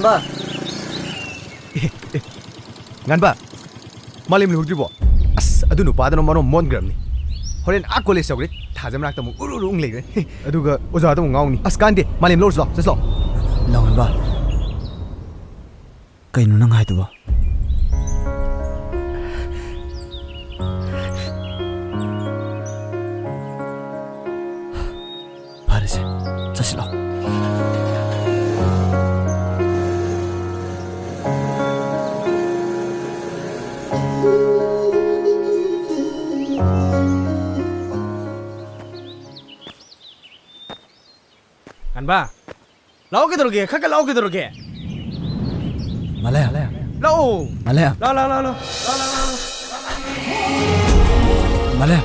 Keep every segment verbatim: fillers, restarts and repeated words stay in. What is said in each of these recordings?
ꯕꯥ꯫ ꯑꯦ, ꯑꯦ, ꯉꯥꯟꯕ, ꯃꯥꯂꯦꯝ ꯂꯨꯍꯧꯗ꯭ꯔꯤꯕꯣ? ꯑꯁ, ꯑꯗꯨ ꯅꯨꯄꯥꯗꯨꯅ ꯃꯔꯣꯟ ꯃꯣꯟꯈ꯭ꯔꯕꯅꯤ꯫ ꯍꯣꯔꯦꯟ ꯑꯥ ꯀꯣꯂꯦꯖ ꯌꯧꯈ꯭ꯔꯦ, ꯊꯥꯖ ꯃꯅꯥꯛꯇ ꯑꯃꯨꯛ ꯎꯔꯨ ꯎꯔꯨ ꯑꯃꯨꯛ ꯂꯩꯈ꯭ꯔꯦ꯫ ꯑꯗꯨꯒ ꯑꯣꯖꯥꯗ ꯑꯃꯨꯛ ꯉꯥꯎꯅꯤ꯫ ꯑꯁ, ꯀꯥꯟꯗꯦ, ꯃꯥꯂꯦꯝ ꯂꯧꯔꯨꯁꯤ ꯂꯥꯎ, ꯆꯠꯁꯤ ꯂꯥꯎ꯫ ꯂꯥꯎ, ꯉꯥꯟꯕ꯫ ꯀꯩꯅꯣ ꯅꯪ ꯍꯥꯏꯗꯨꯕꯣ? ꯐꯔꯦꯁꯦ, ꯆꯠꯁꯤꯜꯂꯣ꯫ ꯉꯥꯟꯕ, ꯂꯥꯛꯑꯣ ꯀꯩꯗꯧꯔꯒꯦ? ꯈꯔ ꯈꯔ ꯂꯥꯛꯑꯣ ꯀꯩꯗꯧꯔꯒꯦ? ꯃꯥꯂꯦꯝ꯫ ꯂꯥꯛꯑꯣ꯫ ꯃꯥꯂꯦꯝ꯫ ꯂꯥꯛꯑꯣ, ꯂꯥꯛꯑꯣ, ꯂꯥꯛꯑꯣ, ꯂꯥꯛꯑꯣ꯫ ꯂꯥꯛꯑꯣ, ꯂꯥꯛꯑꯣ, ꯂꯥꯛꯑꯣ꯫ ꯃꯥꯂꯦꯝ꯫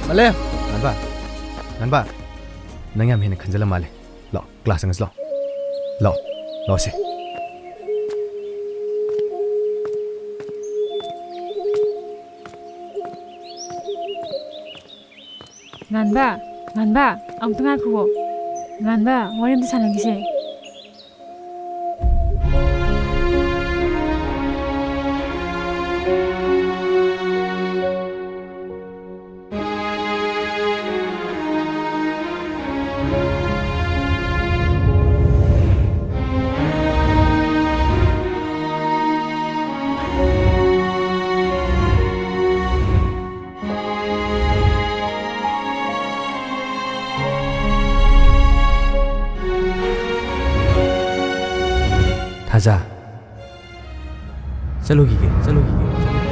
ꯃꯥꯂꯦꯝ꯫ ꯉꯥꯟꯕ꯫ ꯉꯥꯟꯕ꯫ ꯅꯪ ꯌꯥꯝ ꯍꯦꯟꯅ ꯈꯟꯖꯜꯂ ꯃꯥꯜꯂꯦ꯫ ꯂꯥꯛꯑꯣ, ꯀ꯭ꯂꯥꯁ ꯆꯪꯉꯁꯤ ꯂꯥꯛꯑꯣ꯫ ꯂꯥꯛꯑꯣ꯫ ꯂꯥꯛꯑꯣꯁꯦ꯫ ꯉꯥꯟꯕ, ꯉꯥꯟꯕ, ꯑꯃꯨꯛꯇ ꯉꯥꯏꯈꯨꯑꯣ꯫ ꯉꯥꯟꯕ, ꯋꯥꯔꯤ ꯑꯝꯇ ꯁꯥꯟꯅꯈꯤꯁꯦ꯫ ꯊꯥꯖ꯫ ꯆꯠꯂꯨꯈꯤꯒꯦ, ꯆꯠꯂꯨꯈꯤꯒꯦ, ꯆꯠꯂꯨꯈꯤꯒꯦ꯫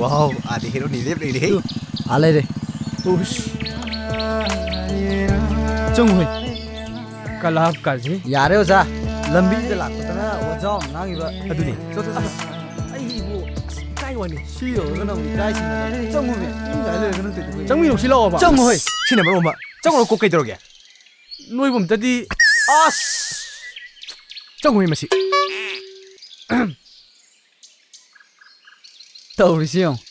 ꯋꯥꯎ, ꯑꯥꯗ ꯍꯦꯔꯣꯅꯤ ꯂꯦꯞ ꯂꯩꯔꯦꯍꯦ꯫ ꯇꯨ, ꯑꯥ ꯂꯩꯔꯦ꯫ ꯎꯁ꯫ ꯆꯪꯉꯨꯍꯦ꯫ ꯀꯂꯥꯞ ꯀꯥꯖꯤ꯫ ꯌꯥꯔꯦ ꯑꯣꯖꯥ, ꯂꯝꯕꯤꯗ ꯂꯥꯛꯄꯗꯅ ꯑꯣꯖꯥ ꯑꯃ ꯉꯥꯡꯉꯤꯕ꯫ ꯑꯗꯨꯅꯤ꯫ ꯆꯠ, ꯆꯠ, ꯆꯠ꯫ ꯑꯁ, ꯑꯩꯕꯨ ꯏꯀꯥꯏ ꯋꯥꯅꯤ꯫ ꯁꯤ ꯌꯧꯔꯒ ꯅꯪ ꯏꯀꯥꯏꯁꯤꯅ꯫ ꯆꯪꯉꯨꯃꯦ꯫ ꯃꯤ ꯉꯥꯏ ꯂꯩꯔꯒ ꯅꯪ ꯇꯧꯏꯗꯨꯕꯨ꯫ ꯆꯪꯃꯤꯟꯅꯧꯁꯤ ꯂꯥꯛꯑꯣꯕ꯫ ꯆꯪꯉꯨ ꯍꯣꯏ꯫ ꯁꯤꯅ ꯃꯔꯣꯟ ꯑꯃ꯫ ꯆꯪꯉꯨꯔꯣ ꯀꯣꯛ ꯀꯩꯗꯧꯔꯒꯦ? ꯅꯣꯏꯕꯨ ꯑꯝꯇꯗꯤ꯫ ꯑꯁ! ꯆꯪꯉꯨꯍꯦ ꯃꯁꯤ꯫ ꯇꯧꯔꯤꯁꯤ ꯌꯦꯡꯉꯨ꯫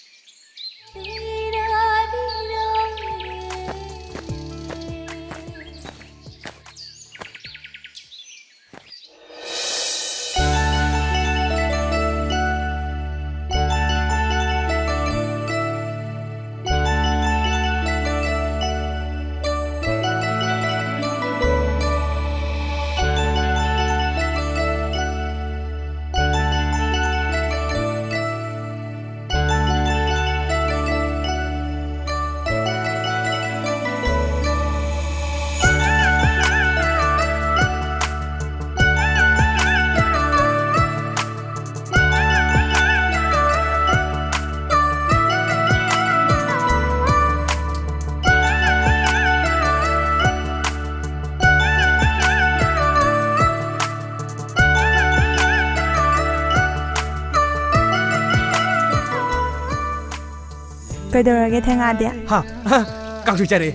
ꯀꯩꯗꯧꯔꯒꯦ ꯊꯦꯡꯉꯥꯗꯤ? ꯍꯥ? ꯍꯥ? ꯀꯥꯡꯁꯣꯏ ꯆꯥꯔꯛꯑꯦ꯫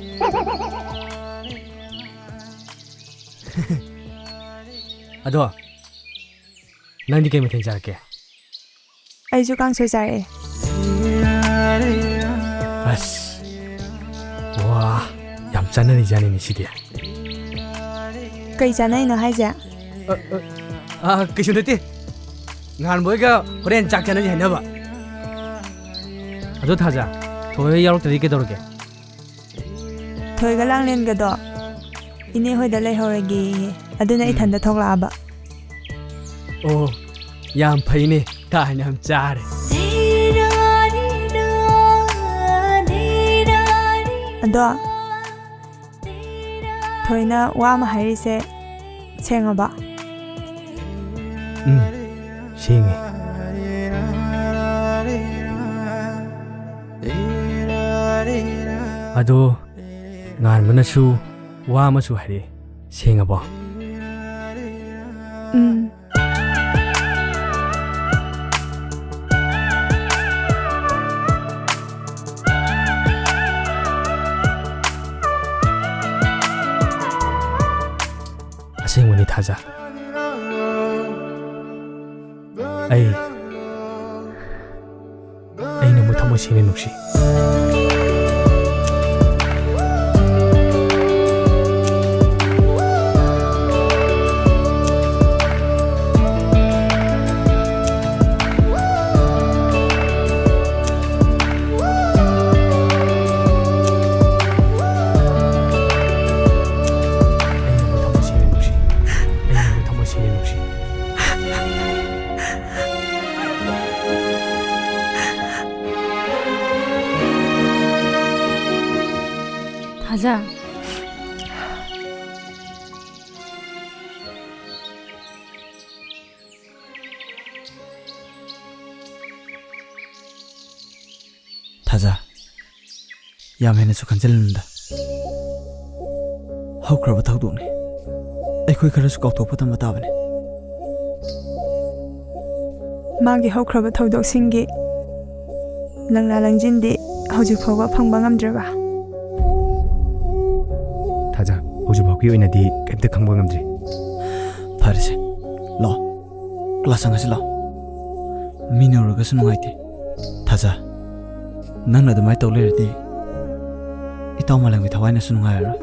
ꯑꯗꯣ, ꯅꯪꯗꯤ ꯀꯩ ꯃꯊꯦꯜ ꯆꯥꯔꯛꯀꯦ? ꯑꯩꯁꯨ ꯀꯥꯡꯁꯣꯏ ꯆꯥꯔꯛꯑꯦ꯫ ꯑꯁ, ꯋꯥ, ꯌꯥꯝ ꯆꯥꯅꯔꯤꯖꯥꯠꯅꯤꯅꯦ ꯁꯤꯗꯤ꯫ ꯀꯩ ꯆꯥꯅꯩꯅꯣ ꯍꯥꯏꯁꯦ? ꯑ, ꯑ, ꯑ, ꯀꯩꯁꯨ ꯅꯠꯇꯦ꯫ ꯉꯍꯥꯟꯕꯣꯏꯒ ꯍꯣꯔꯦꯟ ꯆꯥꯛ ꯆꯥꯅꯁꯤ ꯍꯥꯏꯅꯕ꯫ ꯑꯗꯣ ꯊꯥꯖ, ꯊꯣꯏ ꯌꯥꯎꯔꯛꯇ꯭ꯔꯗꯤ ꯀꯩꯗꯧꯔꯒꯦ? ꯊꯣꯏꯒ ꯂꯥꯡꯂꯦꯟꯒꯗꯣ ꯏꯅꯦ ꯍꯣꯏꯗ ꯂꯩꯍꯧꯔꯒꯦꯌꯦ꯫ ꯑꯗꯨꯅ ꯎꯝ꯫ ꯏꯊꯟꯗ ꯊꯣꯛꯂꯛꯑꯕ꯫ ꯑꯣ, ꯌꯥꯝ ꯐꯩꯅꯦ꯫ ꯇꯥꯟ ꯌꯥꯝ ꯆꯥꯔꯦ꯫ ꯑꯗꯣ, ꯊꯣꯏꯅ ꯋꯥ ꯑꯃ ꯍꯥꯏꯔꯤꯁꯦ ꯁꯦꯡꯉꯕ? ꯎꯝ, ꯁꯦꯡꯉꯦ꯫ ꯑꯗꯣ, ꯉꯥꯟꯕꯅꯁꯨ ꯋꯥ ꯑꯃꯁꯨ ꯍꯥꯏꯔꯛꯑꯦ꯫ ꯁꯦꯡꯉꯕꯣ? ꯎꯝ꯫ ꯊꯥꯖ, ꯑꯩ, ꯑꯩ ꯅꯪꯕꯨ ꯊꯃꯣꯏ ꯁꯦꯡꯅ ꯅꯨꯡꯁꯤ꯫ ꯑꯩ ꯅꯪꯕꯨ ꯊꯃꯣꯏ ꯁꯦꯡꯅ ꯅꯨꯡꯁꯤ꯫ ꯑꯩ ꯅꯪꯕꯨ ꯊꯃꯣꯏ ꯁꯦꯡꯅ ꯅꯨꯡꯁꯤ꯫ ꯊꯥꯖ꯫ ꯊꯥꯖ, ꯌꯥꯝ ꯍꯦꯟꯅꯁꯨ ꯈꯟꯖꯤꯜꯂꯨꯅꯨꯗ꯫ ꯍꯧꯈ꯭ꯔꯕ ꯊꯧꯗꯣꯛꯅꯤ꯫ ꯑꯩꯈꯣꯏ ꯈꯔꯁꯨ ꯀꯥꯎꯊꯣꯛꯄ ꯇꯝꯕ ꯇꯥꯕꯅꯤ꯫ ꯃꯥꯒꯤ ꯍꯧꯈ꯭ꯔꯕ ꯊꯧꯗꯣꯛꯁꯤꯡꯒꯤ ꯂꯪꯂꯥ ꯂꯪꯖꯤꯟꯗꯤ ꯍꯧꯖꯤꯛ ꯐꯥꯎꯕ ꯐꯪꯕ ꯉꯝꯗ꯭ꯔꯕ? ꯊꯥꯖ, ꯍꯧꯖꯤꯛ ꯐꯥꯎꯒꯤ ꯑꯣꯏꯅꯗꯤ ꯀꯩꯝꯇ ꯈꯪꯕ ꯉꯝꯗ꯭ꯔꯤ꯫ ꯐꯔꯦꯁꯦ, ꯂꯥꯛꯑꯣ꯫ ꯀ꯭ꯂꯥꯁ ꯆꯪꯉꯁꯤ ꯂꯥꯛꯑꯣ꯫ ꯃꯤꯅ ꯎꯔꯒꯁꯨ ꯅꯨꯡꯉꯥꯏꯇꯦ꯫ ꯊꯥꯖ, ꯅꯪꯅ ꯑꯗꯨꯃꯥꯏꯅ ꯇꯧ ꯂꯩꯔꯗꯤ ꯏꯇꯥꯎ ꯃꯥꯂꯪꯒꯤ ꯊꯋꯥꯏꯅꯁꯨ ꯅꯨꯡꯉꯥꯏꯔꯔꯣꯏ꯫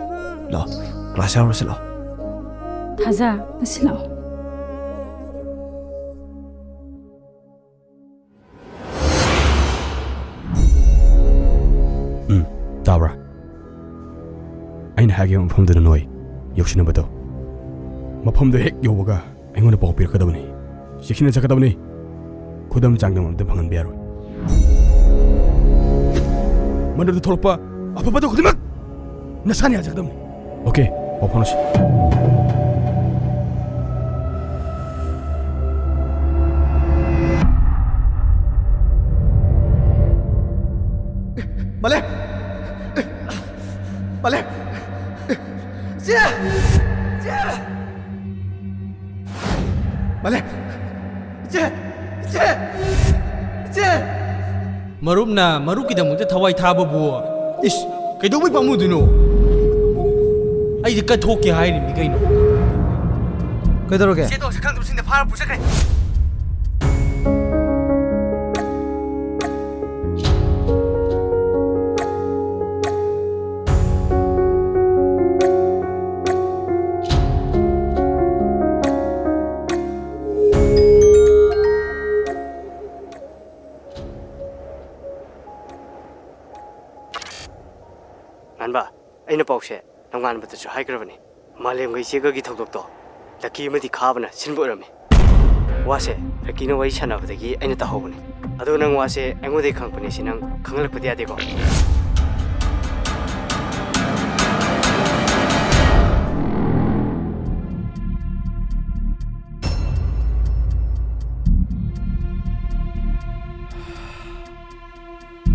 ꯂꯥꯛꯑꯣ, ꯀ꯭ꯂꯥꯁ ꯌꯥꯎꯔꯨꯔꯁꯤ ꯂꯥꯛꯑꯣ꯫ ꯊꯥꯖ, ꯉꯁꯤ ꯂꯥꯛꯑꯣ꯫ ꯎꯝ, ꯇꯥꯕ꯭ꯔꯥ? ꯑꯩꯅ ꯍꯥꯏꯈꯤꯕ ꯃꯐꯝꯗꯨꯗ ꯅꯣꯏ ꯌꯧꯁꯤꯟꯅꯕ ꯇꯧ꯫ ꯃꯐꯝꯗꯨ ꯍꯦꯛ ꯌꯧꯕꯒ ꯑꯩꯉꯣꯟꯗ ꯄꯥꯎ ꯄꯤꯔꯛꯀꯗꯕꯅꯤ꯫ ꯆꯦꯛꯁꯤꯟꯅ ꯆꯠꯀꯗꯕꯅꯤ꯫ ꯈꯨꯗꯝ ꯆꯥꯡꯗꯝ ꯑꯝꯇ ꯐꯪꯍꯟꯕ ꯌꯥꯔꯣꯏ꯫ ꯃꯗꯨꯗ ꯊꯣꯛꯂꯛꯄ ꯑꯐ ꯐꯠꯇ ꯈꯨꯗꯤꯡꯃꯛ ꯅꯁꯥꯅ ꯌꯥꯖꯒꯗꯕꯅꯤ꯫ ꯑꯣꯀꯦ, ꯄꯥꯎ ꯐꯥꯎꯅꯁꯤ꯫ ꯃꯥꯂꯦ! ꯃꯥꯂꯦ! ꯆꯦ! ꯆꯦ! ꯃꯥꯂꯦ! ꯏꯆꯦ! ꯏꯆꯦ! ꯏꯆꯦ! ꯃꯔꯨꯞꯅ ꯃꯔꯨꯞꯀꯤꯗꯃꯛꯇ ꯊꯋꯥꯏ ꯊꯥꯕꯕꯨ, ꯏꯁ, ꯀꯩꯗꯧꯕꯩ ꯄꯥꯝꯃꯨꯗꯣꯏꯅꯣ? ꯑꯩꯗꯤ ꯀꯠꯊꯣꯛꯀꯦ ꯍꯥꯏꯔꯤꯕꯅꯤ ꯀꯩꯅꯣ꯫ ꯀꯩꯗꯧꯔꯒꯦ? ꯏꯆꯦꯗꯣ ꯁꯛꯈꯪꯗꯕꯁꯤꯡꯅ ꯐꯥꯔ ꯄꯨꯆꯠꯈ꯭ꯔꯦ꯫ ꯉꯥꯟꯕ, ꯑꯩꯅ ꯄꯥꯎꯁꯦ ꯅꯣꯡꯉꯥꯟꯕꯗꯁꯨ ꯍꯥꯏꯈ꯭ꯔꯕꯅꯤ꯫ ꯃꯥꯂꯦꯝꯒ ꯏꯆꯦꯒꯒꯤ ꯊꯧꯗꯣꯛꯇꯣ ꯂꯛꯀꯤ ꯑꯃꯗꯤ ꯈꯥꯕꯅ ꯁꯤꯟꯕ ꯑꯣꯏꯔꯝꯃꯤ꯫ ꯋꯥꯁꯦ ꯂꯛꯀꯤꯅ ꯋꯥꯔꯤ ꯁꯥꯟꯅꯕꯗꯒꯤ ꯑꯩꯅ ꯇꯥꯍꯧꯕꯅꯤ꯫ ꯑꯗꯣ ꯅꯪ ꯋꯥꯁꯦ ꯑꯩꯉꯣꯟꯗꯒꯤ ꯈꯪꯉꯛꯄꯅꯦ ꯁꯤ ꯅꯪ ꯈꯪꯍꯜꯂꯛꯄꯗꯤ ꯌꯥꯗꯦꯀꯣ?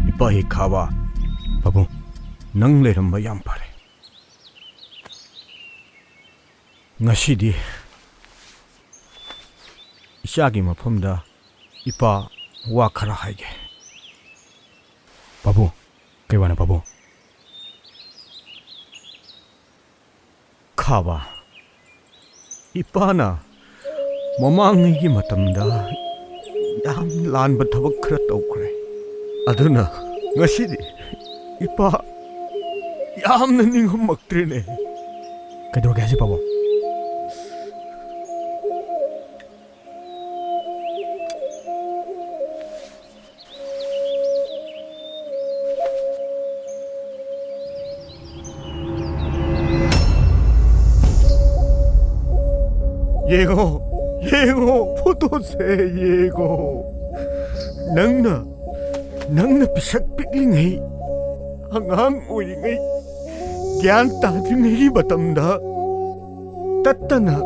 ꯏꯄꯥ ꯍꯤ ꯈꯥꯕ꯫ ꯄꯥꯕꯨꯡ, ꯅꯪ ꯂꯩꯔꯝꯕ ꯌꯥꯝ ꯐꯔꯦ꯫ ꯉꯁꯤꯗꯤ ꯏꯆꯥꯒꯤ ꯃꯐꯝꯗ ꯏꯄꯥ ꯋꯥ ꯈꯔ ꯍꯥꯏꯒꯦ꯫ ꯄꯥꯕꯨꯡ, ꯀꯩ ꯋꯥꯅꯣ ꯄꯥꯕꯨꯡ? ꯈꯥꯕ, ꯏꯄꯥꯅ ꯃꯃꯥꯡꯉꯩꯒꯤ ꯃꯇꯝꯗ ꯌꯥꯝ ꯂꯥꯟꯕ ꯊꯕꯛ ꯈꯔ ꯇꯧꯈ꯭ꯔꯦ꯫ ꯑꯗꯨꯅ ꯉꯁꯤꯗꯤ ꯏꯄꯥ ꯌꯥꯝꯅ ꯅꯤꯡꯉꯝꯃꯛꯇ꯭ꯔꯦꯅꯦ꯫ ꯀꯩꯗꯧꯔꯒꯦ ꯍꯥꯏꯁꯦ ꯄꯥꯕꯨꯡ? ꯌꯦꯡꯉꯣ, ꯌꯦꯡꯉꯣ, ꯐꯣꯇꯣꯁꯦ ꯌꯦꯡꯉꯣ꯫ ꯅꯪꯅ, ꯅꯪꯅ ꯄꯤꯁꯛ ꯄꯤꯛꯂꯤꯉꯩ, ꯑꯉꯥꯡ ꯑꯣꯏꯔꯤꯉꯩ, ꯒ꯭ꯌꯥꯟ ꯇꯥꯗ꯭ꯔꯤꯉꯩꯒꯤ ꯃꯇꯝꯗ ꯇꯠꯇꯅ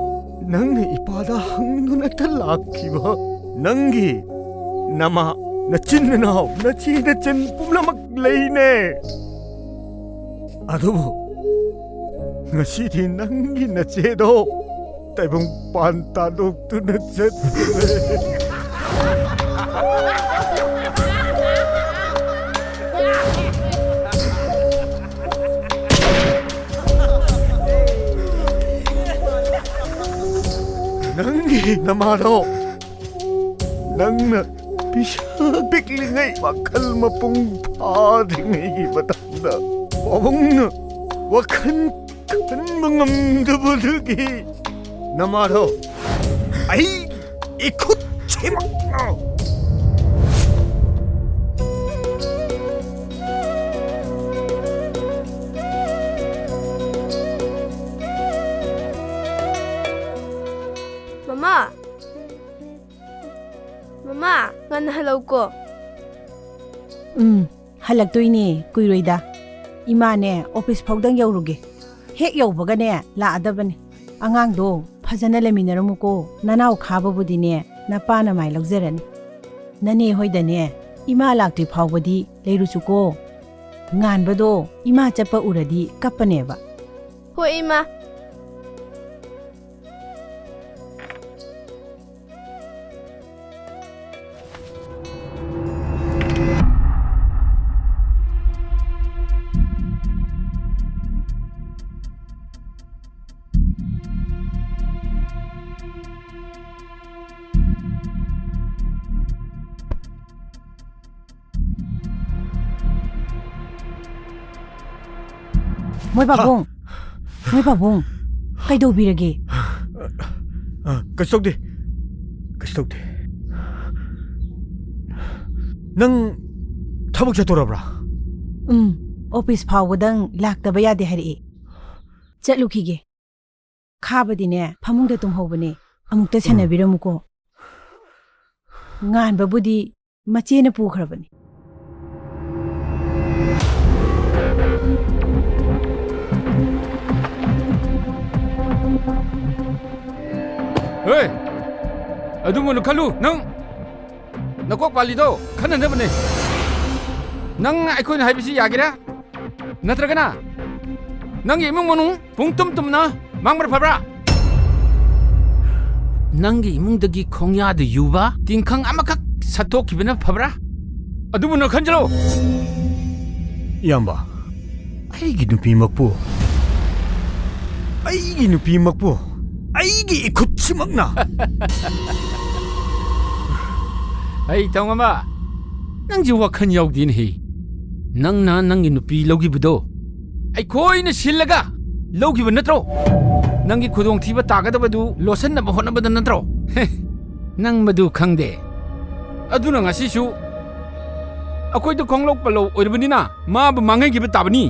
ꯅꯪꯅ ꯏꯄꯥꯗ ꯍꯪꯗꯨꯅꯇ ꯂꯥꯛꯈꯤꯕ ꯅꯪꯒꯤ ꯅꯃꯥ, ꯅꯆꯤꯟ ꯅꯅꯥꯎ, ꯅꯆꯦ ꯅꯆꯟ ꯄꯨꯝꯅꯃꯛ ꯂꯩꯅꯦ꯫ ꯑꯗꯨꯕꯨ ꯉꯁꯤꯗꯤ ꯅꯪꯒꯤ ꯅꯆꯦꯗꯣ ꯇꯥꯏꯕꯪ ꯄꯥꯟ ꯇꯥꯗꯣꯛꯇꯨꯅ ꯆꯠꯈ꯭ꯔꯦ꯫ ꯅꯃꯥꯗꯣ ꯅꯪꯅ ꯄꯤꯁꯛ ꯄꯤꯛꯂꯤꯉꯩ, ꯋꯥꯈꯜ ꯃꯄꯨꯡ ꯐꯥꯗ꯭ꯔꯤꯉꯩꯒꯤ ꯃꯇꯝꯗ ꯄꯥꯕꯨꯡꯅ ꯋꯥꯈꯜ ꯈꯟꯕ ꯉꯝꯗꯕꯗꯨꯒꯤ ꯅꯃꯥꯗꯣ ꯑꯩ ꯏꯈꯨꯠꯁꯤꯃꯛꯅ꯫ ꯃꯃꯥ! ꯃꯃꯥ, ꯉꯟꯅ ꯍꯜꯂꯛꯎꯀꯣ꯫ ꯎꯝ, ꯍꯜꯂꯛꯇꯣꯏꯅꯦ, ꯀꯨꯏꯔꯣꯏꯗ꯫ ꯏꯃꯥꯅꯦ, ꯑꯣꯐꯤꯁ ꯐꯥꯎꯗꯪ ꯌꯧꯔꯨꯒꯦ꯫ ꯍꯦꯛ ꯌꯧꯕꯒꯅꯦ, ꯂꯥꯛꯑꯗꯕꯅꯦ꯫ ꯑꯉꯥꯡꯗꯣ ꯐꯖꯅ ꯂꯩꯃꯤꯟꯅꯔꯝꯃꯨꯀꯣ꯫ ꯅꯅꯥꯎ ꯈꯥꯕꯕꯨꯗꯤꯅꯦ, ꯅꯄꯥꯅ ꯃꯥꯏ ꯂꯧꯖꯔꯅꯤ꯫ ꯅꯅꯦ ꯍꯣꯏꯗꯅꯦ, ꯏꯃꯥ ꯂꯥꯛꯇ꯭ꯔꯤ ꯐꯥꯎꯕꯗꯤ ꯂꯩꯔꯨꯆꯨꯀꯣ꯫ ꯉꯥꯟꯕꯗꯣ ꯏꯃꯥ ꯆꯠꯄ ꯎꯔꯗꯤ ꯀꯞꯄꯅꯦꯕ꯫ ꯍꯣꯏ, ꯏꯃꯥ꯫ ꯃꯣꯏ ꯄꯥꯕꯨꯡ, ꯃꯣꯏ ꯄꯥꯕꯨꯡ, ꯀꯩꯗꯧꯕꯤꯔꯒꯦ? ꯑ, ꯀꯩꯁꯨ ꯇꯧꯗꯦ, ꯀꯩꯁꯨ ꯇꯧꯗꯦ꯫ ꯅꯪ ꯊꯕꯛ ꯆꯠꯇꯣꯔꯕ꯭ꯔꯥ? ꯎꯝ, ꯑꯣꯐꯤꯁ ꯐꯥꯎꯕꯗꯪ ꯂꯥꯛꯇꯕ ꯌꯥꯗꯦ ꯍꯥꯏꯔꯛꯑꯦ꯫ ꯆꯠꯂꯨꯈꯤꯒꯦ꯫ ꯈꯥꯕꯗꯤꯅꯦ, ꯐꯃꯨꯡꯗ ꯇꯨꯝꯍꯧꯕꯅꯦ꯫ ꯑꯃꯨꯛꯇ ꯎꯝ꯫ ꯁꯦꯟꯅꯕꯤꯔꯝꯃꯨꯀꯣ꯫ ꯉꯥꯟꯕꯕꯨꯗꯤ ꯃꯆꯦꯅ ꯄꯨꯈ꯭ꯔꯕꯅꯤ꯫ ꯍꯦ! ꯑꯗꯨꯝꯕꯅ ꯈꯜꯂꯨ, ꯅꯪ ꯅꯀꯣꯛ ꯄꯥꯜꯂꯤꯗꯣ ꯈꯟꯅꯅꯕꯅꯦ꯫ ꯅꯪ ꯑꯩꯈꯣꯏꯅ ꯍꯥꯏꯕꯁꯤ ꯌꯥꯒꯦꯔꯥ? ꯅꯠꯇ꯭ꯔꯒꯅ ꯅꯪꯒꯤ ꯏꯃꯨꯡ ꯃꯅꯨꯡ ꯄꯨꯡ ꯇꯨꯝ ꯇꯨꯝꯅ ꯃꯥꯡꯕꯅ ꯐꯕ꯭ꯔꯥ? ꯅꯪꯒꯤ ꯏꯃꯨꯡꯗꯒꯤ ꯈꯣꯡꯌꯥꯗ ꯌꯨꯕ ꯇꯤꯡꯈꯪ ꯑꯃꯈꯛ ꯁꯠꯇꯣꯛꯈꯤꯕꯅ ꯐꯕ꯭ꯔꯥ? ꯑꯗꯨꯕꯨ ꯅꯪ ꯈꯟꯖꯤꯜꯂꯣ꯫ ꯏꯌꯥꯝꯕ, ꯑꯩꯒꯤ ꯅꯨꯄꯤꯃꯛꯄꯨ, ꯑꯩꯒꯤ ꯅꯨꯄꯤꯃꯛꯄꯨ ꯑꯩꯒꯤ ꯏꯈꯨꯠꯁꯤꯃꯛꯅ꯫ ꯑꯩ ꯊꯧꯉꯝꯕ, ꯅꯪꯁꯦ ꯋꯥꯈꯜ ꯌꯥꯎꯗꯦꯅꯦꯍꯦ꯫ ꯅꯪꯅ ꯅꯪꯒꯤ ꯅꯨꯄꯤ ꯂꯧꯈꯤꯕꯗꯣ ꯑꯩꯈꯣꯏꯅ ꯁꯤꯜꯂꯒ ꯂꯧꯈꯤꯕ ꯅꯠꯇ꯭ꯔꯣ? ꯅꯪꯒꯤ ꯈꯨꯗꯣꯡꯊꯤꯕ ꯇꯥꯒꯗꯕꯗꯨ ꯂꯣꯠꯁꯤꯟꯅꯕ ꯍꯣꯠꯅꯕꯗ ꯅꯠꯇ꯭ꯔꯣ? ꯍꯦ, ꯅꯪ ꯃꯗꯨ ꯈꯪꯗꯦ꯫ ꯑꯗꯨꯅ ꯉꯁꯤꯁꯨ ꯑꯩꯈꯣꯏꯗ ꯈꯣꯡꯂꯧ ꯄꯜꯂꯧ ꯑꯣꯏꯔꯕꯅꯤꯅ ꯃꯥꯕꯨ ꯃꯥꯡꯍꯟꯈꯤꯕ ꯇꯥꯕꯅꯤ꯫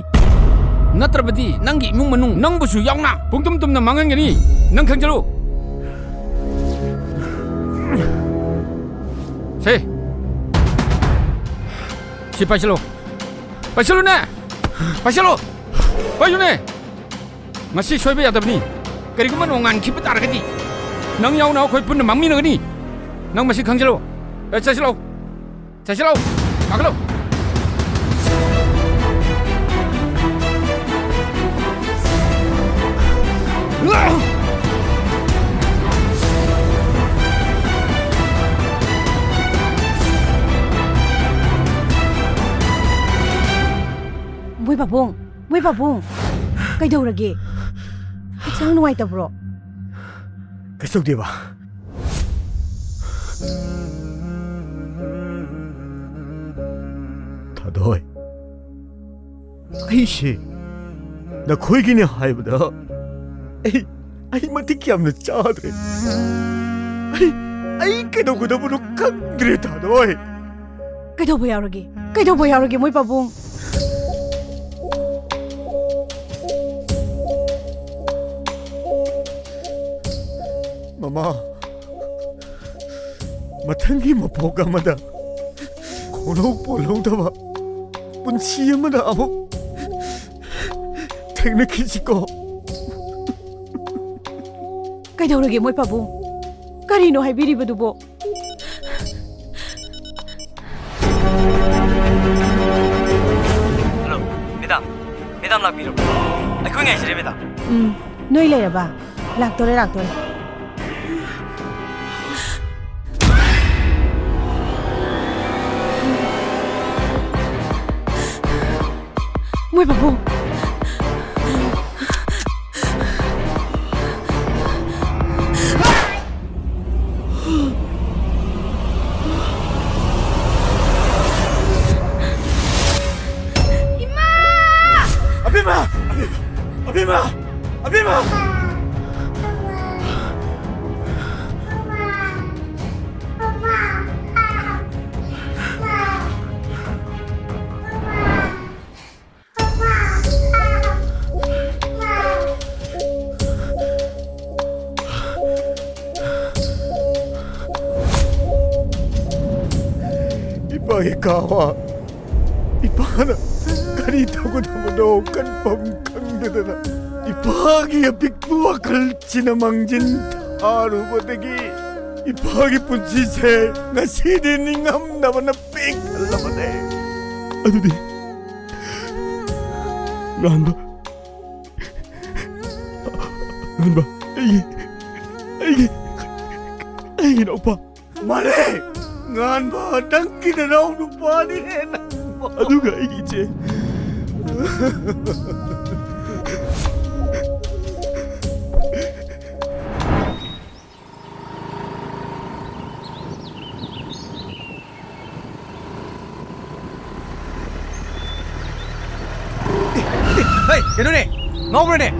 ꯅꯠꯇ꯭ꯔꯕꯗꯤ ꯅꯪꯒꯤ ꯏꯃꯨꯡ ꯃꯅꯨꯡ, ꯅꯪꯕꯨꯁꯨ ꯌꯥꯎꯅ ꯄꯨꯡꯇꯨꯝ ꯇꯨꯝꯅ ꯃꯥꯡꯍꯟꯒꯅꯤ꯫ ꯅꯪ ꯈꯪꯖꯜꯂꯨ꯫ ꯁꯦ, ꯁꯤ ꯄꯥꯏꯁꯤꯜꯂꯣ꯫ ꯄꯥꯏꯁꯤꯜꯂꯨꯅꯦ! ꯄꯥꯏꯁꯤꯜꯂꯣ! ꯄꯥꯏꯌꯨꯅꯦ! ꯃꯁꯤ ꯁꯣꯏꯕ ꯌꯥꯗꯕꯅꯤ꯫ ꯀꯔꯤꯒꯨꯝꯕ ꯅꯣꯡꯉꯥꯟꯈꯤꯕ ꯇꯥꯔꯒꯗꯤ ꯅꯪ ꯌꯥꯎꯅ ꯑꯩꯈꯣꯏ ꯄꯨꯟꯅ ꯃꯥꯡꯃꯤꯟꯅꯒꯅꯤ꯫ ꯅꯪ ꯃꯁꯤ ꯈꯪꯖꯤꯜꯂꯣ꯫ ꯑꯦ, ꯆꯠꯁꯤꯜꯂꯣ꯫ ꯆꯠꯁꯤꯜꯂꯣ꯫ ꯀꯥꯈꯠꯂꯣ꯫ ꯃꯣꯏ ꯄꯥꯕꯨꯡ, ꯃꯣꯏ ꯄꯥꯕꯨꯡ, ꯀꯩꯗꯧꯔꯒꯦ? ꯍꯛꯆꯥꯡ ꯅꯨꯡꯉꯥꯏꯇꯕ꯭ꯔꯣ? ꯀꯩꯁꯨ ꯇꯧꯗꯦꯕ꯫ ꯊꯥꯗꯣꯏ, ꯑꯩꯁꯦ ꯅꯈꯣꯏꯒꯤꯅꯦ ꯍꯥꯏꯕꯗ ꯑꯩ, ꯑꯩ ꯃꯇꯤꯛ ꯌꯥꯝꯅ ꯆꯥꯗ꯭ꯔꯦ꯫ ꯑꯩ, ꯑꯩ ꯀꯩꯗꯧꯒꯗꯕꯅꯣ ꯈꯪꯗ꯭ꯔꯦ, ꯊꯥꯗꯣꯏ꯫ ꯀꯩꯗꯧꯕ ꯌꯥꯎꯔꯒꯦ? ꯀꯩꯗꯧꯕ ꯌꯥꯎꯔꯒꯦ, ꯃꯣꯏ ꯄꯥꯕꯨꯡ? ꯃꯃꯥ, ꯃꯊꯪꯒꯤ ꯃꯄꯣꯛ ꯑꯃꯗ ꯈꯣꯡꯂꯧ ꯄꯣꯠꯂꯧꯗꯕ ꯄꯨꯟꯁꯤ ꯑꯃꯗ ꯑꯃꯨꯛ ꯊꯦꯡꯅꯈꯤꯁꯤꯀꯣ꯫ ꯀꯩꯗꯧꯔꯒꯦ, ꯃꯣꯏ ꯄꯥꯕꯨꯡ? ꯀꯔꯤꯅꯣ ꯍꯥꯏꯕꯤꯔꯤꯕꯗꯨꯕꯣ? Hello, madam. ꯃꯦꯗꯥꯝ ꯂꯥꯛꯄꯤꯔꯕ꯭ꯔꯣ? ꯑꯩꯈꯣꯏ ꯉꯥꯏꯖꯔꯦ, ꯃꯦꯗꯥꯝ꯫ ꯎꯝ, ꯅꯣꯏ ꯂꯩꯔꯕ? ꯂꯥꯛꯇꯣꯔꯦ, ꯂꯥꯛꯇꯣꯔꯦ꯫ ꯃꯣꯏ ꯄꯥꯕꯨꯡ꯫ ꯑꯕꯦꯝꯃ! ꯏꯄꯥꯒꯤ ꯀꯥ ꯋꯥ꯫ ꯏꯄꯥꯅ ꯀꯔꯤ ꯇꯧꯒꯗꯕꯅꯣ ꯈꯟꯐꯝ ꯈꯪꯗꯗꯅ, ꯏꯄꯥꯒꯤ ꯑꯄꯤꯛꯄ ꯋꯥꯈꯜꯁꯤꯅ ꯃꯥꯡꯖꯤꯟ ꯊꯥꯔꯨꯕꯗꯒꯤ ꯏꯄꯥꯒꯤ ꯄꯨꯟꯁꯤꯁꯦ ꯉꯁꯤꯗꯤ ꯅꯤꯡꯉꯝꯗꯕꯅ ꯄꯤꯛ ꯊꯜꯂꯕꯅꯦ꯫ ꯑꯗꯨꯗꯤ ꯉꯥꯟꯕ, ꯉꯥꯟꯕ, ꯑꯩꯒꯤ, ꯑꯩꯒꯤ, ꯑꯩꯒꯤ ꯏꯅꯥꯎꯄꯥ꯫ ꯃꯥꯅꯦ, ꯉꯥꯟꯕ, ꯅꯪꯒꯤ ꯅꯅꯥꯎ ꯅꯨꯄꯥꯅꯤ ꯍꯦꯟꯅ꯫ ꯑꯗꯨꯒ ꯑꯩꯒꯤ ꯏꯆꯦ꯫ ꯍꯩ, ꯀꯩꯅꯣꯅꯦ? ꯉꯥꯎꯕ꯭ꯔꯅꯦ?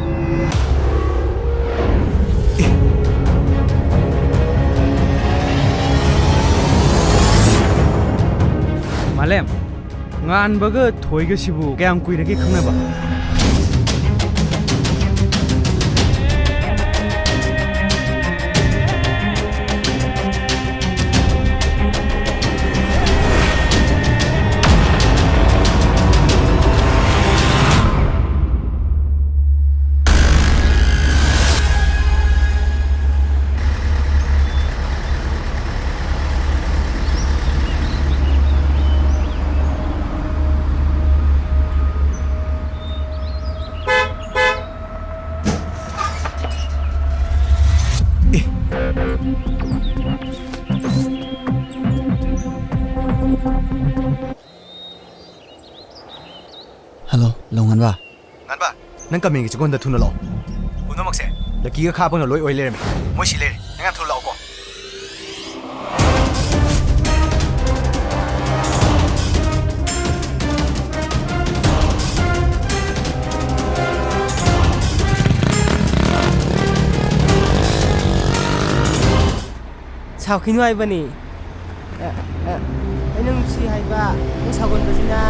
ꯃꯥꯂꯦꯝ, ꯉꯥꯟꯕꯒ ꯊꯣꯏꯒꯁꯤꯕꯨ ꯀꯌꯥꯝ ꯀꯨꯏꯔꯒꯦ ꯈꯪꯅꯕ? ꯍꯜꯂꯣ, ꯂꯧꯉꯥꯟꯕ꯫ ꯉꯥꯟꯕ, ꯅꯪ ꯀꯃꯦꯡꯒꯤ ꯆꯤꯡꯒꯣꯟꯗ ꯊꯨꯅ ꯂꯥꯛꯑꯣ꯫ ꯄꯨꯝꯅꯃꯛꯁꯦ ꯂꯛꯀꯤꯒ ꯈꯥꯕꯅ ꯂꯣꯏ ꯑꯣꯏ ꯂꯩꯔꯝꯃꯦ꯫ ꯃꯣꯏ ꯁꯤ ꯂꯩꯔꯦ꯫ ꯅꯪ ꯌꯥꯝ ꯊꯨꯅ ꯂꯥꯛꯑꯣꯀꯣ꯫ ꯁꯥꯎꯈꯤꯅꯨ ꯍꯥꯏꯕꯅꯤ꯫ ꯑ, ꯑ, ꯑꯩꯅ ꯅꯨꯡꯁꯤ ꯍꯥꯏꯕ, ꯅꯪ ꯁꯥꯎꯒꯟꯕꯁꯤꯅ꯫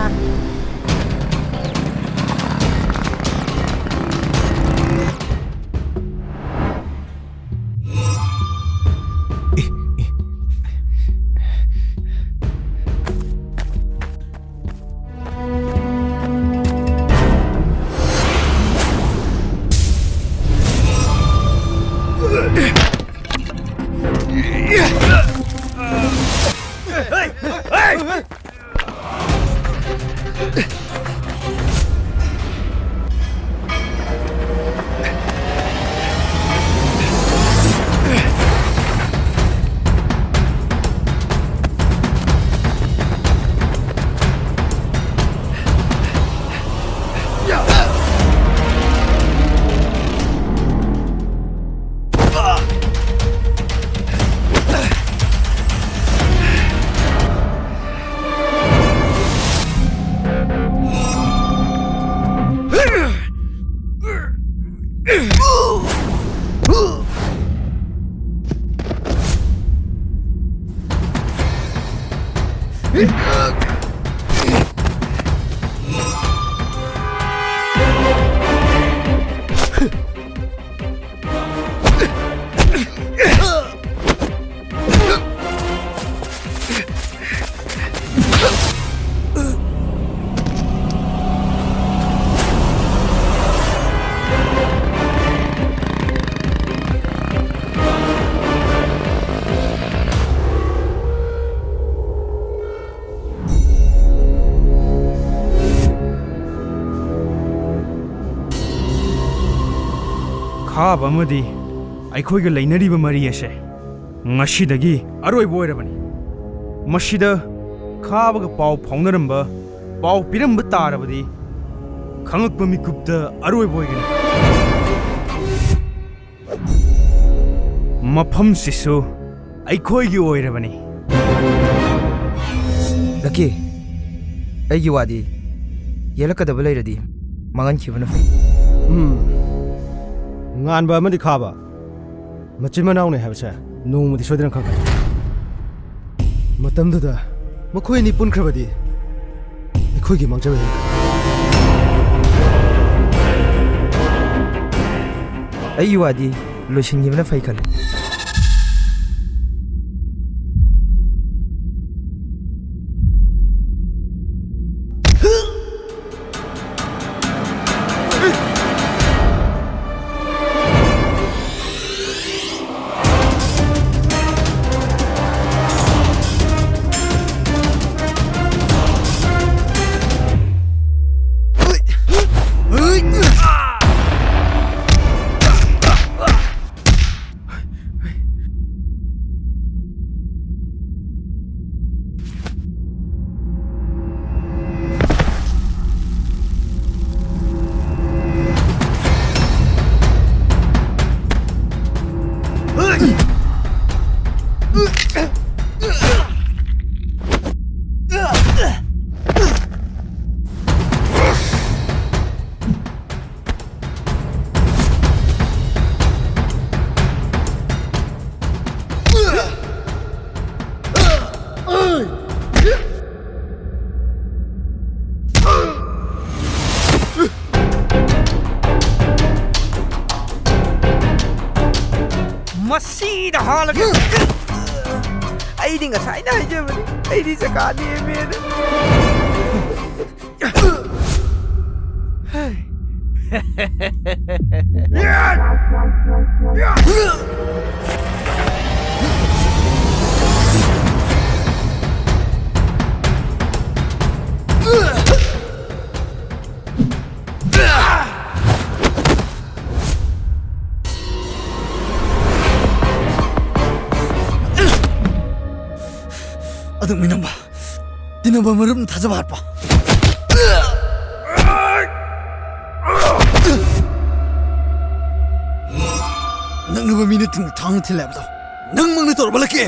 ꯈꯥꯕ ꯑꯃꯗꯤ ꯑꯩꯈꯣꯏꯒ ꯂꯩꯅꯔꯤꯕ ꯃꯔꯤ ꯑꯁꯦ ꯉꯁꯤꯗꯒꯤ ꯑꯔꯣꯏꯕ ꯑꯣꯏꯔꯕꯅꯤ꯫ ꯃꯁꯤꯗ ꯈꯥꯕꯒ ꯄꯥꯎ ꯐꯥꯎꯅꯔꯝꯕ, ꯄꯥꯎ ꯄꯤꯔꯝꯕ ꯇꯥꯔꯕꯗꯤ ꯈꯪꯂꯛꯄ ꯃꯤꯀꯨꯞꯇ ꯑꯔꯣꯏꯕ ꯑꯣꯏꯒꯅꯤ꯫ ꯃꯐꯝꯁꯤꯁꯨ ꯑꯩꯈꯣꯏꯒꯤ ꯑꯣꯏꯔꯕꯅꯤ꯫ ꯂꯛꯀꯤ, ꯑꯩꯒꯤ ꯋꯥꯗꯤ ꯌꯦꯜꯂꯛꯀꯗꯕ ꯂꯩꯔꯗꯤ ꯃꯥꯡꯍꯟꯈꯤꯕꯅ ꯐꯩ꯫ ꯎꯝ꯫ ꯉꯥꯟꯕ ꯑꯃꯗꯤ ꯈꯥꯕ ꯃꯆꯤꯟ ꯃꯅꯥꯎꯅꯤ ꯍꯥꯏꯕꯁꯦ ꯅꯣꯡꯃꯗꯤ ꯁꯣꯏꯗꯅ ꯈꯪꯒꯅꯤ꯫ ꯃꯇꯝꯗꯨꯗ ꯃꯈꯣꯏ ꯑꯅꯤ ꯄꯨꯟꯈ꯭ꯔꯕꯗꯤ ꯑꯩꯈꯣꯏꯒꯤ ꯃꯥꯡꯖꯕ ꯍꯦꯟꯒꯅꯤ꯫ ꯑꯩꯒꯤ ꯋꯥꯗꯤ ꯂꯣꯏꯁꯤꯟꯈꯤꯕꯅ ꯐꯩ ꯈꯜꯂꯤ꯫ ꯃꯁꯤꯗ ꯍꯥꯠꯂꯒꯦ꯫ ꯑꯩꯗꯤ ꯉꯁꯥꯏꯅ ꯍꯥꯏꯖꯕꯅꯤ, ꯑꯩꯗꯤ ꯆꯀꯥ ꯅꯦꯝꯃꯦꯅ꯫ ꯑꯗꯨꯛ ꯃꯤꯅꯝꯕ, ꯇꯤꯟꯅꯕ ꯃꯔꯨꯞꯅ ꯊꯥꯖꯕ ꯍꯥꯠꯄ꯫ ꯅꯛꯅꯕ ꯃꯤꯅ ꯊꯨꯡ ꯊꯥꯡꯅ ꯊꯤꯜꯂꯦ ꯍꯥꯏꯕꯗꯣ ꯅꯪꯃꯛꯅ ꯇꯧꯔꯕ ꯂꯛꯀꯤ?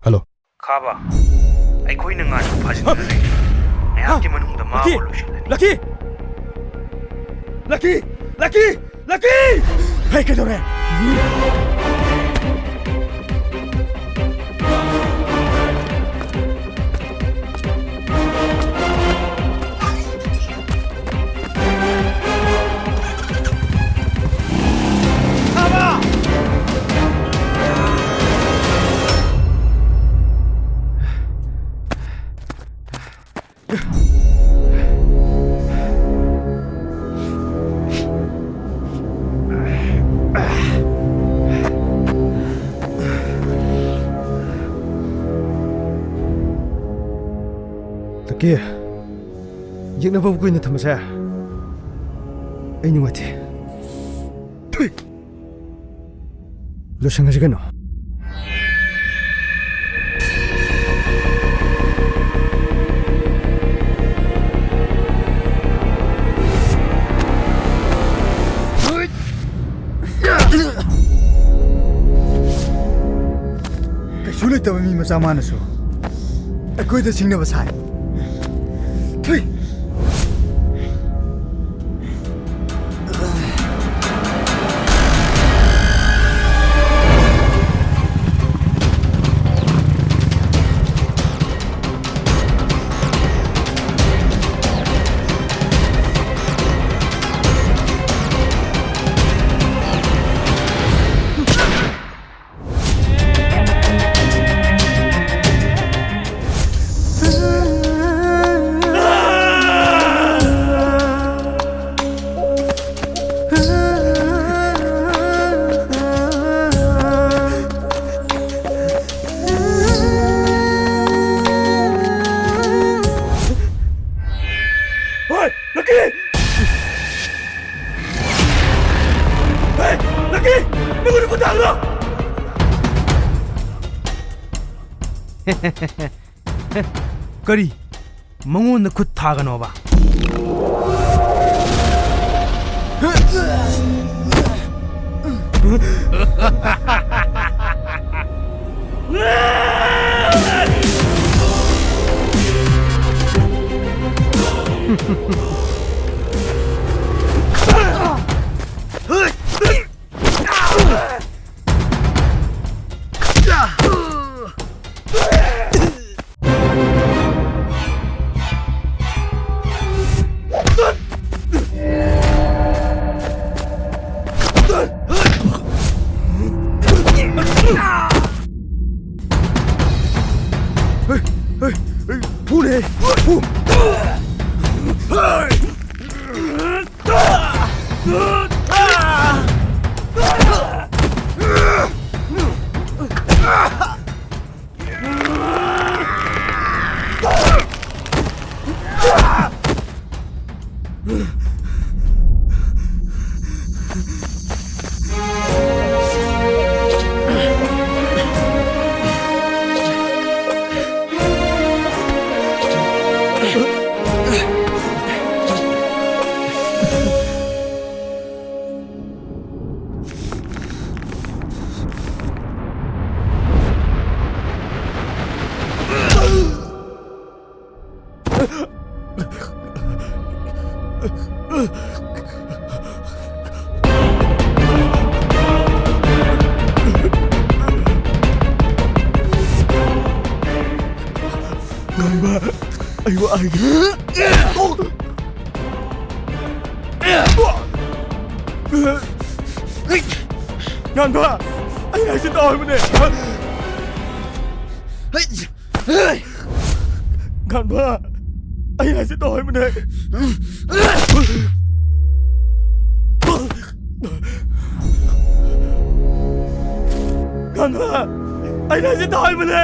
ꯍꯜꯂꯣ꯫ ꯈꯥꯕ, ꯑꯩꯈꯣꯏꯅ ꯉꯥꯏꯕ ꯐꯥꯖꯤꯟꯗꯨꯅ ꯂꯩꯔꯤ꯫ ꯉꯥꯏꯍꯥꯛꯀꯤ ꯃꯅꯨꯡꯗ ꯃꯥꯕꯨ ꯂꯣꯏꯁꯤꯜꯂꯅꯤ꯫ ꯂꯛꯀꯤ! ꯂꯛꯀꯤ! ꯂꯛꯀꯤ! ꯂꯛꯀꯤ! ꯍꯩ, ꯀꯩꯗꯧꯔꯦ? ꯂꯛꯀꯤ, ꯌꯦꯛꯅꯕꯕꯨ ꯀꯨꯏꯅ ꯊꯝꯕꯁꯦ ꯑꯩ ꯅꯨꯡꯉꯥꯏꯇꯦ꯫ ꯊꯨꯏ! ꯂꯣꯏꯁꯟꯈ꯭ꯔꯁꯤ ꯀꯩꯅꯣ꯫ ꯀꯩꯁꯨ ꯂꯩꯇꯕ ꯃꯤ ꯃꯆꯥ ꯃꯥꯅꯁꯨ ꯑꯩꯈꯣꯏꯗ ꯁꯤꯡꯅꯕ ꯁꯥꯏ꯫ ꯊꯨꯏ꯫ ꯍꯣꯏ, ꯂꯛꯀꯤ! ꯍꯦ, ꯂꯛꯀꯤ! ꯅꯪꯉꯣꯟꯗ ꯈꯨꯠ ꯊꯥꯡꯂꯣ! ꯀꯔꯤ? ꯃꯉꯣꯟꯗ ꯈꯨꯠ ꯊꯥꯒꯅꯣꯕ? ꯐꯨꯅꯦ! ꯐꯨ! ꯑꯩ ꯋꯥ ꯍꯥꯏꯒꯦ꯫ ꯉꯥꯟꯕ! ꯑꯩ ꯍꯥꯏꯁꯦ ꯇꯥꯎ ꯍꯥꯏꯕꯅꯦ! ꯉꯥꯟꯕ! ꯑꯩ ꯍꯥꯏꯁꯦ ꯇꯥꯎ ꯍꯥꯏꯕꯅꯦ! ꯉꯥꯟꯕ! ꯑꯩ ꯍꯥꯏꯁꯦ ꯇꯥꯎ ꯍꯥꯏꯕꯅꯦ!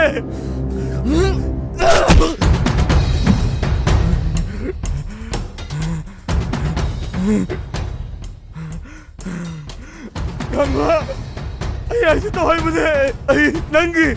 ꯉꯥꯟꯕ! ꯑꯩ ꯍꯥꯏꯁꯦ ꯇꯥꯎ ꯍꯥꯏꯕꯅꯦ! ꯑꯩ ꯅꯪꯒꯤ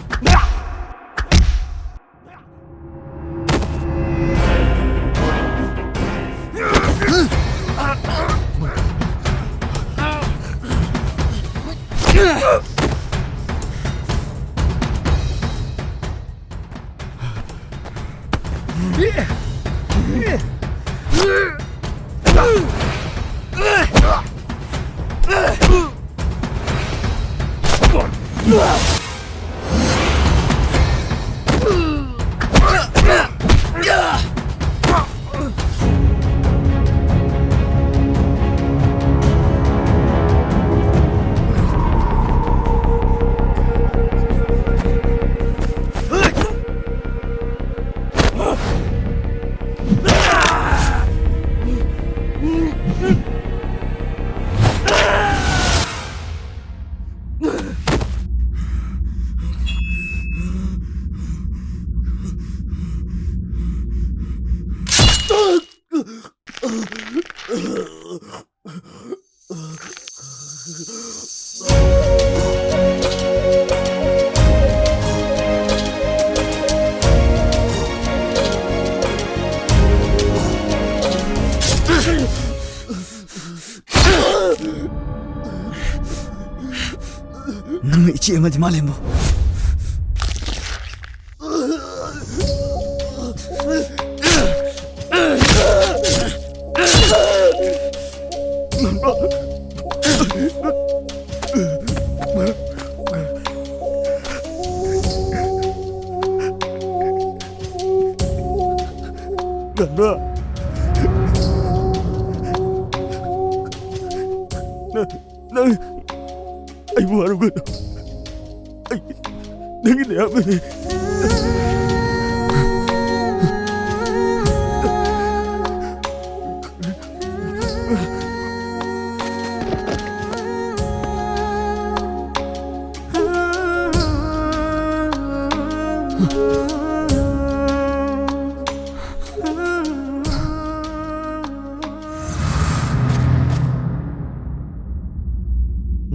ꯅꯪꯅ ꯏꯆꯦ ꯑꯃꯗꯤ ꯃꯥꯂꯦꯝꯕꯨ꯫ ꯇꯟꯕ꯫ ꯅꯪ, ꯅꯪ ꯑꯩꯕꯨ ꯋꯥꯔꯧꯒꯅꯨ꯫ ꯑꯩ ꯅꯪꯒꯤ ꯅꯌꯥꯝꯕꯅꯤ꯫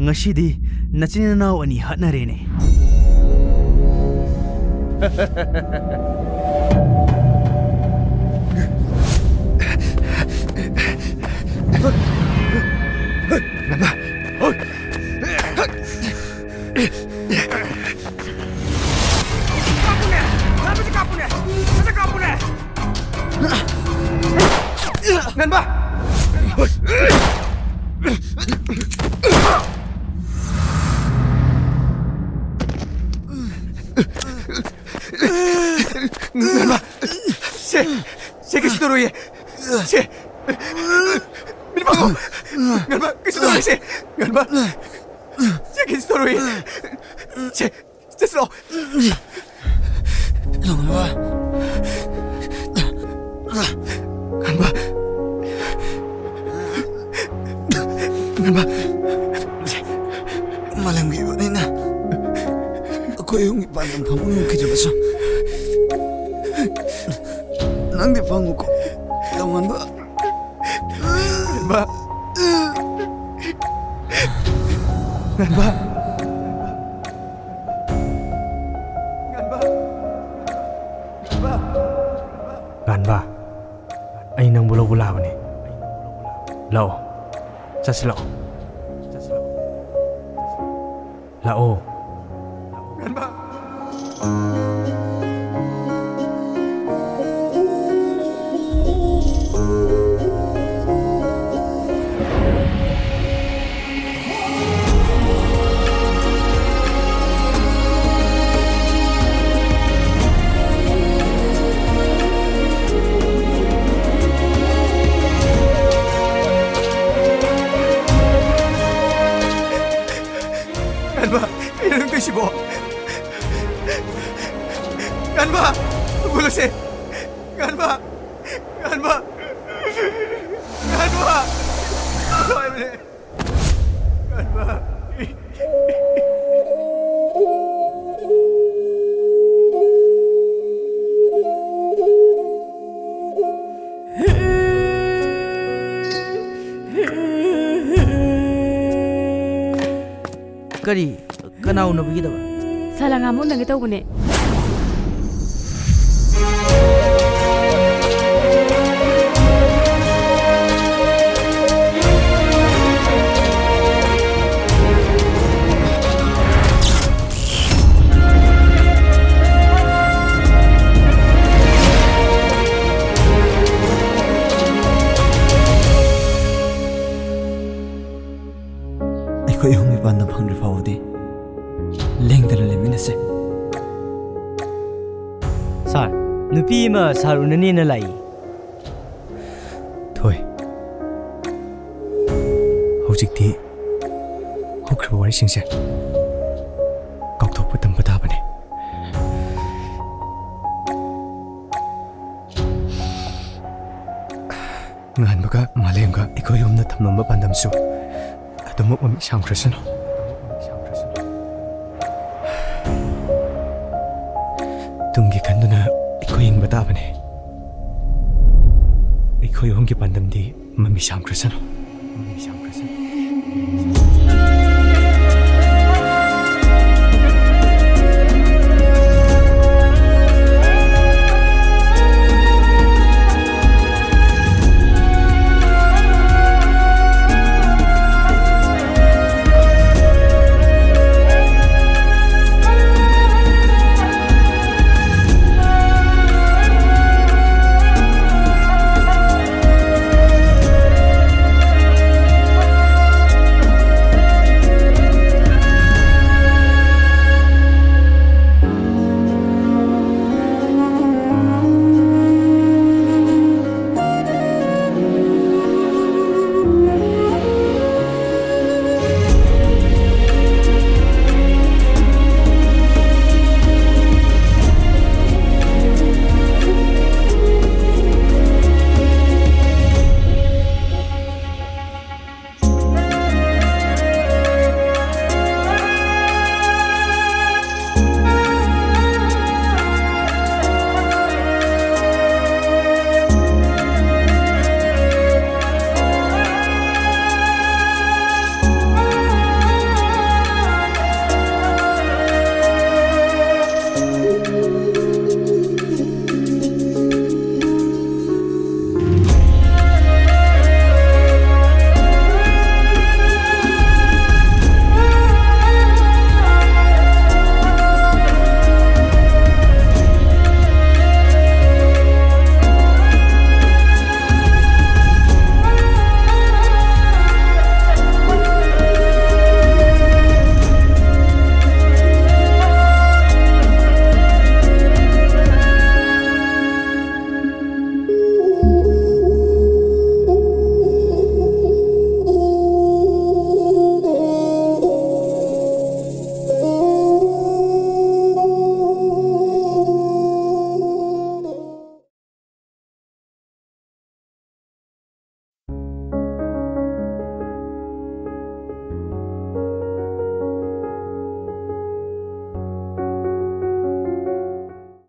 ꯉꯁꯤꯗꯤ ꯅꯆꯤꯟ ꯅꯅꯥꯎ ꯑꯅꯤ ꯍꯥꯠꯅꯔꯦꯅꯦ꯫ ꯀꯥꯞꯄꯨꯅꯦ! ꯐꯖꯅ ꯀꯥꯞꯄꯨꯅꯦ! ꯐꯖꯅ ꯀꯥꯞꯄꯨꯅꯦ! ꯉꯟꯕ! ꯉꯟꯕ! ꯁꯦ! ꯁꯦ, ꯀꯩꯁꯨ ꯇꯧꯔꯣꯏꯌꯦ! ꯁꯦ! ꯃꯤꯠ ꯄꯥꯡꯉꯣ! ꯉꯟꯕ! ꯀꯩꯁꯨ ꯇꯧꯔꯣꯏꯁꯦ! ꯉꯟꯕ! ꯁꯦ, ꯀꯩꯁꯨ ꯇꯧꯔꯣꯏꯌꯦ! ꯁꯦ! ꯆꯠꯁꯤꯂꯣ꯫ ꯂꯣꯡꯕ꯫ ꯉꯟꯕ꯫ ꯉꯟꯕ꯫ ꯃꯥꯂꯦꯝꯒꯤ ꯑꯣꯏꯕꯅꯤꯅ ꯑꯩꯈꯣꯏ ꯑꯍꯨꯝꯒꯤ ꯄꯥꯟꯗꯝ ꯐꯪꯕ ꯉꯝꯈꯤꯗ꯭ꯔꯕꯁꯨ, ꯅꯪꯗꯤ ꯐꯪꯉꯨꯀꯣ, ꯂꯣꯡꯉꯟꯕ꯫ ꯉꯟꯕ꯫ ꯉꯟꯕ꯫ ꯉꯟꯕ, ꯑꯩ ꯅꯪꯕꯨ ꯂꯧꯕ ꯂꯥꯛꯑꯕꯅꯦ꯫ ꯂꯥꯛꯑꯣ, ꯆꯠꯁꯤ ꯂꯥꯛꯑꯣ꯫ ꯂꯥꯛꯑꯣ꯫ ꯉꯟꯕ꯫ ꯁꯤꯕꯣ? ꯉꯥꯟꯕ! ꯄꯨꯂꯁꯦ! ꯉꯥꯟꯕ! ꯉꯥꯟꯕ! ꯉꯥꯟꯕ! ꯂꯣꯏꯕꯅꯦ! ꯉꯥꯟꯕ! ꯀꯔꯤ? ꯀꯅꯥ ꯎꯅꯕꯤꯒꯗꯕ? ꯁꯥꯂꯥ ꯉꯥꯃꯨ ꯎꯅꯒꯦ ꯇꯧꯕꯅꯦ꯫ ꯑꯩꯈꯣꯏ ꯑꯍꯨꯝꯒꯤ ꯄꯥꯟꯗꯝ ꯐꯪꯗ꯭ꯔꯤ ꯐꯥꯎꯕꯗꯤ ꯂꯦꯡꯗꯅ ꯂꯩꯃꯤꯟꯅꯁꯦ꯫ ꯁꯥꯔ, ꯅꯨꯄꯤ ꯑꯃ ꯁꯥꯔ ꯎꯅꯅꯦꯅ ꯂꯥꯛꯏ꯫ ꯊꯣꯏ, ꯍꯧꯖꯤꯛꯇꯤ ꯍꯧꯈ꯭ꯔꯕ ꯋꯥꯔꯤꯁꯤꯡꯁꯦ ꯀꯥꯎꯊꯣꯛꯄ ꯇꯝꯕ ꯇꯥꯕꯅꯤ꯫ ꯉꯥꯟꯕꯒ ꯃꯥꯂꯦꯝꯒ ꯑꯩꯈꯣꯏ ꯑꯍꯨꯝꯅ ꯊꯝꯂꯝꯕ ꯄꯥꯟꯗꯝꯁꯨ ꯑꯗꯨꯃꯛ ꯃꯃꯤꯠ ꯁꯥꯝꯈ꯭ꯔꯁꯅꯨ꯫ ꯇꯨꯡꯒꯤ ꯈꯟꯗꯨꯅ ꯑꯩꯈꯣꯏ ꯍꯤꯡꯕ ꯇꯥꯕꯅꯤ꯫ ꯑꯩꯈꯣꯏ ꯑꯍꯨꯝꯒꯤ ꯄꯥꯟꯗꯝꯗꯤ ꯃꯃꯤ ꯁꯥꯝꯈ꯭ꯔꯁꯅꯨ꯫ ꯃꯃꯤ ꯁꯥꯝꯈ꯭ꯔꯁꯅꯨ꯫